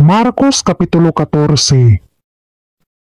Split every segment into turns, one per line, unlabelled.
Marcos Kapitulo 14.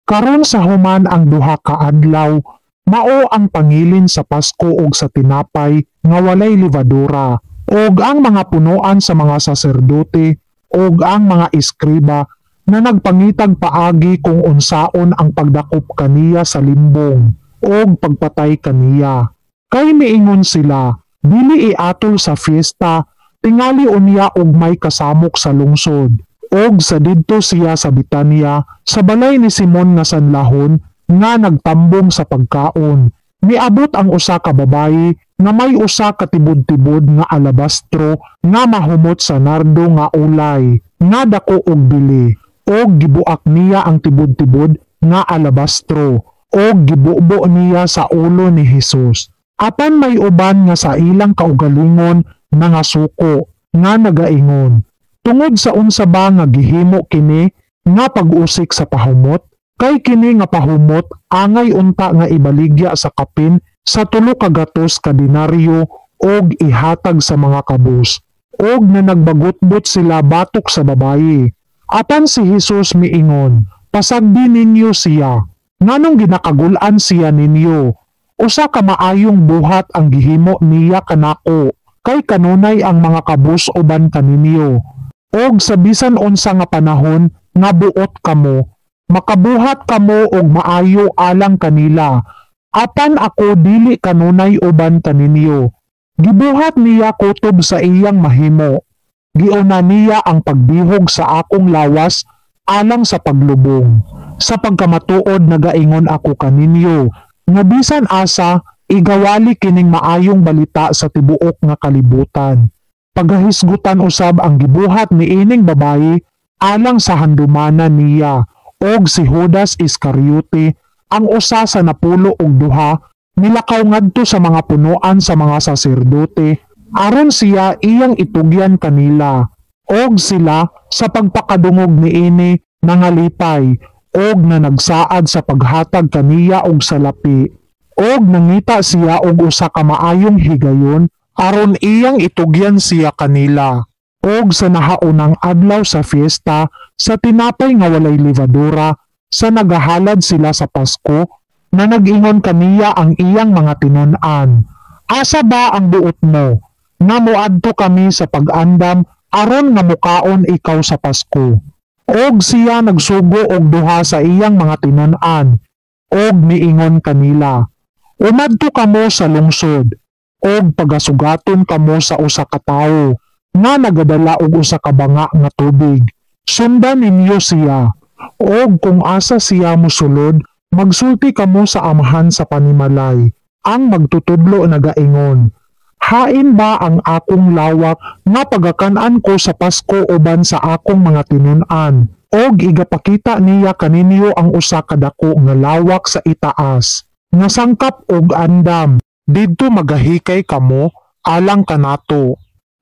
Karon sa human ang duha ka adlaw, mao ang pangilin sa Pasko ug sa tinapay nga walay levadura, ug ang mga punuan sa mga saserdote ug ang mga eskriba na nagpangitag paagi kung unsaon ang pagdakop kaniya sa limbong ug pagpatay kaniya. Kay miingon sila, dili iatol sa fiesta, tingali unya og may kasamok sa lungsod. Og sa didto siya sa Bitanya, sa balay ni Simon nga sanlahon, nga nagtambong sa pagkaon. Miabot ang usa ka babayi nga may usa ka tibod-tibod nga alabastro nga mahumot sa nardo nga ulay, nga dako og bili, og gibuak niya ang tibod-tibod nga alabastro, og gibubo niya sa ulo ni Hesus. Apan may uban nga sa ilang kaugalingon nangasuko, nga nagaingon, "Tungod sa unsa ba nga gihimo kini nga pag-usik sa pahumot? Kay kini nga pahumot angay unta nga ibaligya sa kapin sa 300 ka denaryo og ihatag sa mga kabus." Og na nagbagutbot sila batok sa babayi. Apan si Hesus miingon, "Pasagdi ninyo siya. Nganong ginakagul-an siya ninyo? Usa ka maayong buhat ang gihimo niya kanako, kay kanunay ang mga kabus uban kaninyo. Og sa bisan unsa nga panahon nga buot kamo, makabuhat kamo og maayo alang kanila. Apan ako dili kanunay uban kaninyo. Gibuhat niya kutob sa iyang mahimo. Giuna niya ang pagbihog sa akong lawas alang sa paglubong. Sa pagkamatuod nagaingon ako kaninyo, nga bisan asa igawali kining maayong balita sa tibuok nga kalibutan, pagahisgutan usab ang gibuhat niining babayi alang sa handumanan niya." Og si Judas Iscariote, ang usa sa 12, milakaw ngadto sa mga punuan sa mga saserdote aron siya iyang itugyan kanila. Og sila sa pagpakadungog niini nangalipay og na nagsaad sa paghatag kaniya og salapi. Og nangita siya og usa ka maayong higayon aron iyang itugyan siya kanila. Og sa nahaunang adlaw sa fiesta sa tinapay nga walay levadura, sa nagahalad sila sa Pasko, na nag-ingon kaniya ang iyang mga tinun-an, "Asa ba ang buot mo nga moadto kami sa pag-andam aron nga mukaon ikaw sa Pasko?" Og siya nagsugo og duha sa iyang mga tinun-an og miingon kanila, "Umadto kamo sa lungsod og pagasugaton kamo sa usa ka tawo nga nagadala og usa ka banga nga tubig. Sundan ninyo siya. Og kung asa siya mosulod, magsulti kamo sa amahan sa panimalay. Ang magtutudlo nagaingon, 'Hain ba ang akong lawak nga pagakan-an ko sa Pasko uban sa akong mga tinun-an?' Og igapakita niya kaninyo ang usa ka dako nga lawak sa itaas, nga sangkap og andam. Didto magahikay kamo alang kanato."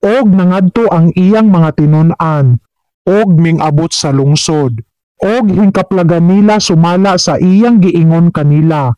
Og nangadto ang iyang mga tinun-an og mingabot sa lungsod og hingkaplagan nila sumala sa iyang giingon kanila,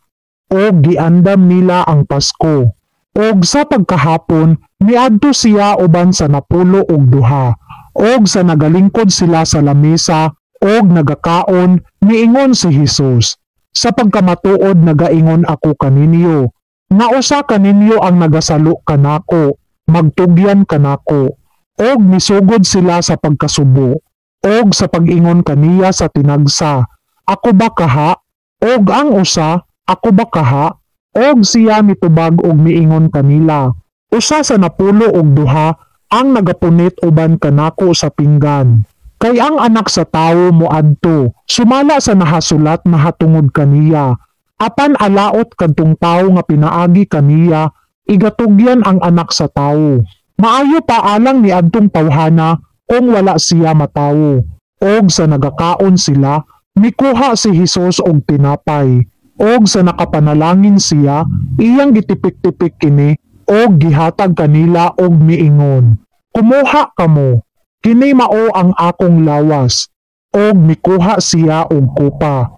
og giandam nila ang Pasko. Og sa pagkahapon miadto siya uban sa 12. Og sa nagalingkod sila sa lamesa og nagakaon, miingon si Hesus, "Sa pagkamatuod nagaingon ako kaninyo, nga usa kaninyo ang nagasalo kanako, magtugyan kanako." Og misugod sila sa pagkasubo og sa pag-ingon kaniya sa tinagsa, "Ako ba kaha?" Og ang usa, "Ako ba kaha?" Og siya mitubag og miingon kanila, "Usa sa 12 ang nagapunit uban kanako sa pinggan. Kay ang Anak sa Tawo moadto sumala sa nahasulat nahatungod kaniya. Apan alaot kadtong tawo nga pinaagi kaniya igatugyan ang Anak sa Tawo. Maayo pa alang niadtong tawhana kung wala siya matawo." Og sa nagakaon sila, mikuha si Hesus og tinapay. Og sa nakapanalangin siya, iyang gitipik-tipik kini og gihatag kanila og miingon, "Kumuha kamo, kini mao ang akong lawas." Og mikuha siya og kupa.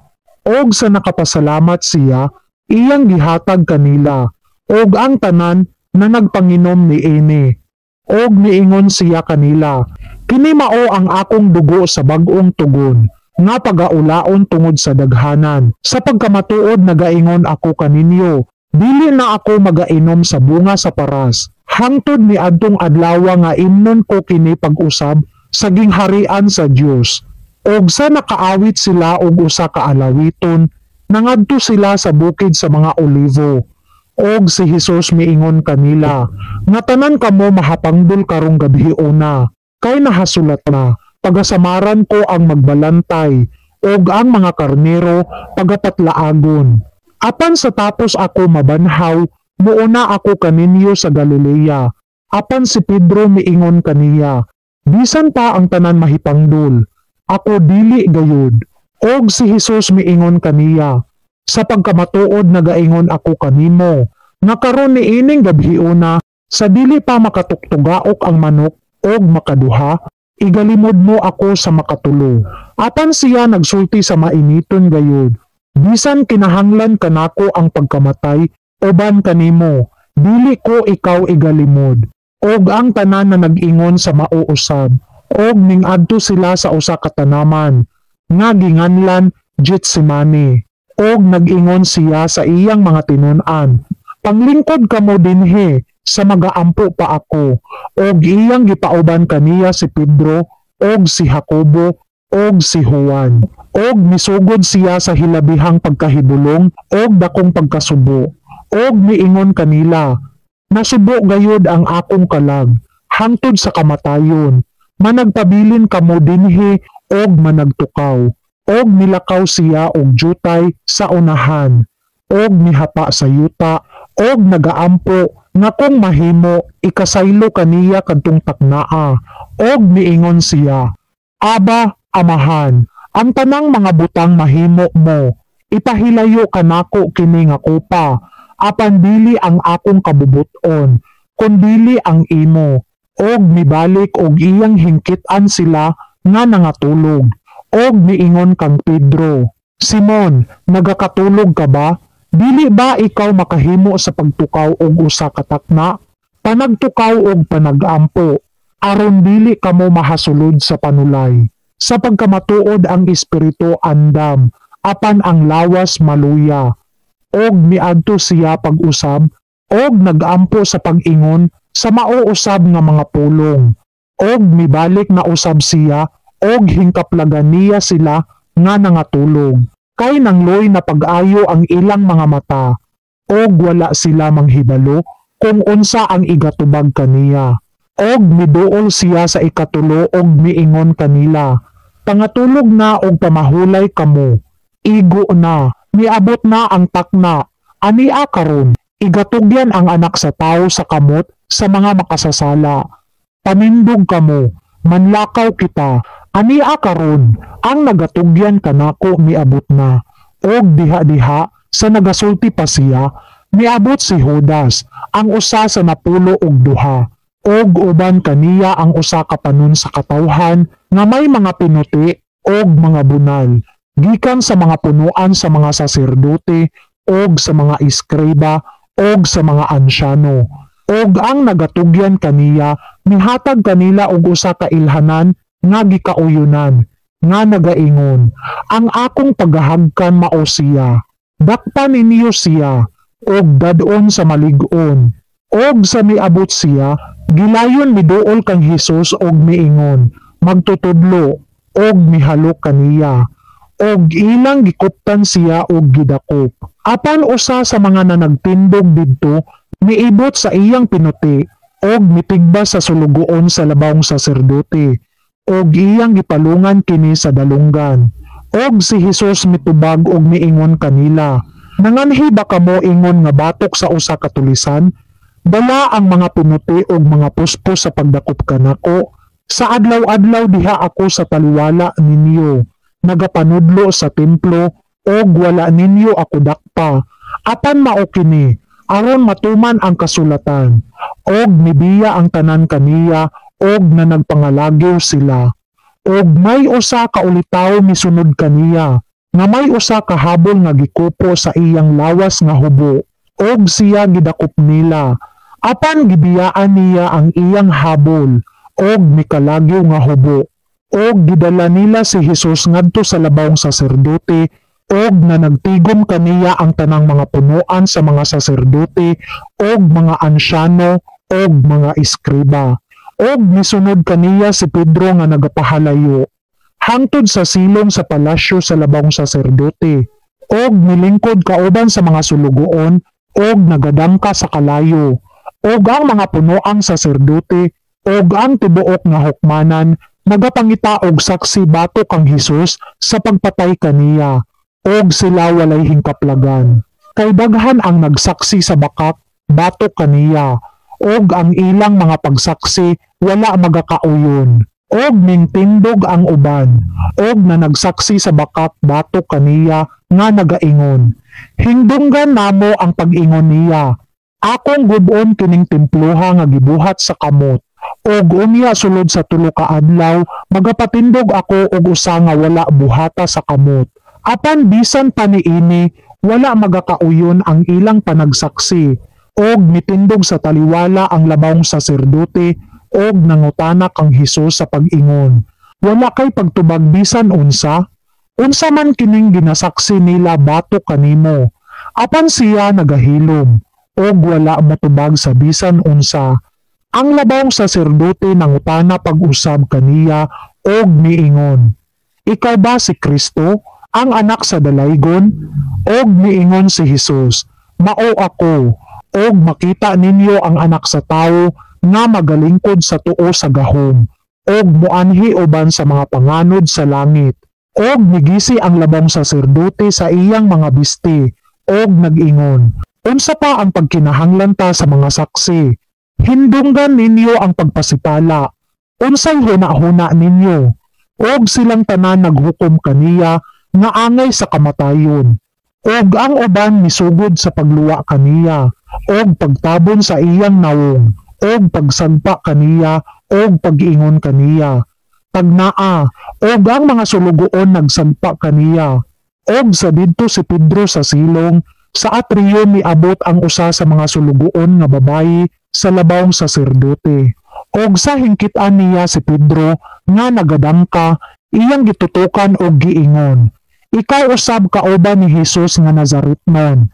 Og sa nakapasalamat siya, iyang gihatag kanila, og ang tanan na nagpanginom niini. Og miingon siya kanila, Kini mao ang akong dugo sa bag-ong tugon, nga pagaulaon tungod sa daghanan. Sa pagkamatuod nagaingon ako kaninyo, dili na ako magainom sa bunga sa paras hangtod niadtong adlaw nga imnon ko kini pag-usab sa gingharian sa Dios. Og sa nakaawit sila og usa ka alawiton, nangadto sila sa bukid sa mga Olivo. Og si Hesus miingon kanila, "Nga tanan kamo mahapangdol karong gabhiona, kay nahasulat na, 'Pagasamaran ko ang magbalantay, ug ang mga karnero pagapatlaagon.' Apan sa tapos ako mabanhaw, muuna ako kaninyo sa Galilea." Apan si Pedro miingon kaniya, "Bisan pa ang tanan mahipangdol, ako dili gayud." Og si Hesus miingon kaniya, "Sa pagkamatuod nagaingon ako kanimo, nga karon niining gabhiona, sa dili pa makatuktugaok ang manok og makaduha, igalimod mo ako sa makatulo." Apan siya nagsulti sa mainiton gayud, "Bisan kinahanglan kanako ang pagkamatay uban kanimo, dili ko ikaw igalimod." Og ang tanan na nag-ingon sa mao usab. Og ningadto sila sa usa ka tanaman nga ginganlan Getsemane. Og nag-ingon siya sa iyang mga tinun-an, "Panglingkod kamo dinhi sa magaampo pa ako." Og iyang gipauban kaniya si Pedro og si Jacobo og si Juan. Og misugod siya sa hilabihang pagkahibulong og dakong pagkasubo. Og miingon kanila, "Nasubo gayud ang akong kalag hangtod sa kamatayon. Managpabilin kamo dinhi og managtukaw." Og milakaw siya og jutay sa unahan og mihapa sa yuta og nagaampo nga kung mahimo ikasaylo kaniya kadtong taknaa. Og miingon siya, "Aba, Amahan, ang tanang mga butang mahimo mo. Ipahilayo kanako kini nga kopa, apan dili ang akong kabubut-on, kundili ang imo." Og mibalik og iyang hingkit-an sila nga nangatulog. Og miingon kang Pedro, "Simon, nagakatulog ka ba? Dili ba ikaw makahimo sa pagtukaw og usa ka takna? Panagtukaw og panagampo, aron dili kamo mahasulod sa panulay. Sa pagkamatuod ang espiritu andam, apan ang lawas maluya." Og miadto siya pag-usab og nagampo sa pag-ingon sa mao usab nga mga pulong. Og mibalik na usab siya og hingkaplagan niya sila nga nangatulog. Kay nangloy na pag-ayo ang ilang mga mata, og wala sila manghibalo kung unsa ang igatubag kaniya. Og miduol siya sa ikatulo og miingon kanila, "Pangatulog na og pamahulay kamo. Igo na, miabot na ang takna. Ania karon, igatugyan ang Anak sa Tawo sa kamot sa mga makasasala. Panindog kamo, manlakaw kita. Ania karon, ang nagatugyan kanako miabot na." Og diha-diha sa nagasulti pa siya, miabot si Judas, ang usa sa 12. Og uban kaniya ang usa ka panon sa katawhan nga may mga pinuti og mga bunal gikan sa mga punuan sa mga saserdote og sa mga eskriba og sa mga ansyano. Og ang nagatugyan kaniya mihatag kanila og usa ka ilhanan nga gikauyunan nga nagaingon, "Ang akong pagahagkan mao siya. Dakpa ninyo siya og dad-on sa malig-on." Og sa miabot siya, gilayon miduol kang Hesus og miingon, "Magtutudlo," og mihalok kaniya. Og ilang gikuptan siya og gidakop. Apan usa sa mga nanagtindog didto miibot sa iyang pinuti og mitigba sa sulugoon sa labawng saserdote og iyang gipalungan kini sa dalunggan. Og si Hesus mitubag og miingon kanila, "Nanganhi ba kamo ingon nga batok sa usa ka tulisan? Dala ang mga pinuti og mga puspos sa pagdakop kanako. Sa adlaw-adlaw diha ako sa taliwala ninyo, nagapanudlo sa templo, og wala ninyo ako dakpa. Apan mao kini aron matuman ang kasulatan." Og mibiya ang tanan kaniya og nanagpangalagiw sila. Og may usa ka ulitawo misunod kaniya nga may usa ka habol nga gikupo sa iyang lawas nga hubo, og siya gidakop nila. Apan gibiyaan niya ang iyang habol Og mikalagyo nga hubo. Og gidala nila si Jesus ngadto sa labawong saserdote og nanagtigom kaniya ang tanang mga punuan sa mga saserdote og mga ansyano og mga eskriba. Og misunod kaniya si Pedro nga nagapahalayo hangtod sa silong sa palasyo sa labawong saserdote og milingkod kauban sa mga sulugoon og nagadangka sa kalayo. Og ang mga punoang saserdote og ang tibuok nga hukmanan nagapangita og saksi batok kang Hesus sa pagpatay kaniya, og sila walay hingkaplagan. Kay daghan ang nagsaksi sa bakak batok kaniya, og ang ilang mga pagsaksi wala magakauyon. Og mingtindog ang uban og na nagsaksi sa bakak batok kaniya nga nagaingon, "Hindunggan namo ang pag-ingon niya, 'Akong gub-on kining temploha nga gibuhat sa kamot, ug unya sulod sa 3 ka adlaw magapatindog ako og usa nga wala buhata sa kamot.'" Apan bisan pa niini, wala magakauyon ang ilang panagsaksi. Og mitindog sa taliwala ang labawong saserdote og nangutana kang Hesus sa pag-ingon, "Wala kay pagtubag bisan unsa? Unsa man kining ginasaksi nila batok kanimo?" Apan siya nagahilom og wala motubag sa bisan unsa. Ang labawong saserdote nangutana pag-usab kaniya og miingon, "Ikaw ba si Kristo, ang anak sa Dalaygon?" Og miingon si Hesus, "Mao ako, og makita ninyo ang Anak sa Tawo nga magalingkod sa tuo sa gahom og muanhi uban sa mga panganod sa langit." Og migisi ang labawong saserdote sa iyang mga bisti og nag-ingon, "Unsa pa ang pagkinahanglan ta sa mga saksi? Hindunggan ninyo ang pagpasipala. Unsay huna-huna ninyo?" Og silang tanan naghukom kaniya nga angay sa kamatayon. Og ang uban misugod sa pagluwa kaniya, og pagtabon sa iyang nawong, og pagsagpa kaniya, og pag-ingon kaniya, "Tagnaa!" Og ang mga sulugoon nagsagpa kaniya. Og sa didto si Pedro sa silong, sa atriyo, miabot ang usa sa mga sulugoon nga babayi sa labawong saserdote. Og sa hingkitan niya si Pedro nga nagadangka, iyang gitutukan og giingon, "Ikaw usab kauban ni Hesus nga Nazaretnon."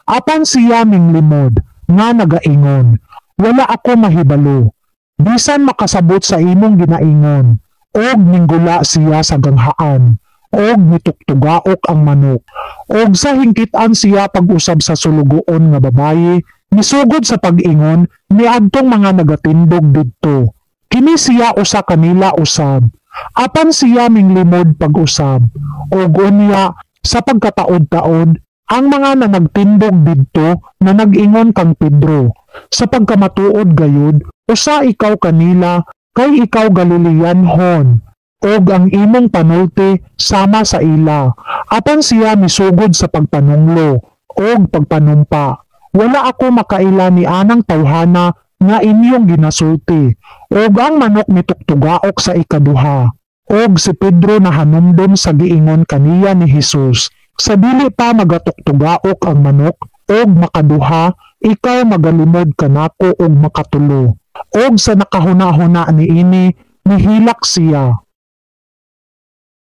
Apan siya minglimod nga nagaingon, "Wala ako mahibalo, bisan makasabot sa imong ginaingon." Og ninggula siya sa ganghaan, og nituktugaok ang manok. Og sa hingkitan siya pag-usab sa sulugoon nga babayi, misugod sa pag-ingon niadtong mga nagatindog didto, "Kini siya usa kanila usab." Apan siya minglimod pag-usab. Og unya sa pagkataod-taod, ang mga nanagtindog didto na nag-ingon kang Pedro, "Sa pagkamatuod gayud, usa ikaw kanila, kay ikaw Galileanhon, og ang imong panulti sama sa ila." Apan siya misugod sa pagpanunglo og pagpanumpa, "Wala ako makaila ni anang tawhana nga inyong ginasulti." Og ang manok mituktugaok sa ikaduha. Og si Pedro nahanumdom sa giingon kaniya ni Hesus, "Sa dili pa magatuktugaok ang manok og makaduha, ikaw magalimod kanako og makatulo." Og sa nakahuna-huna niini, nihilak siya.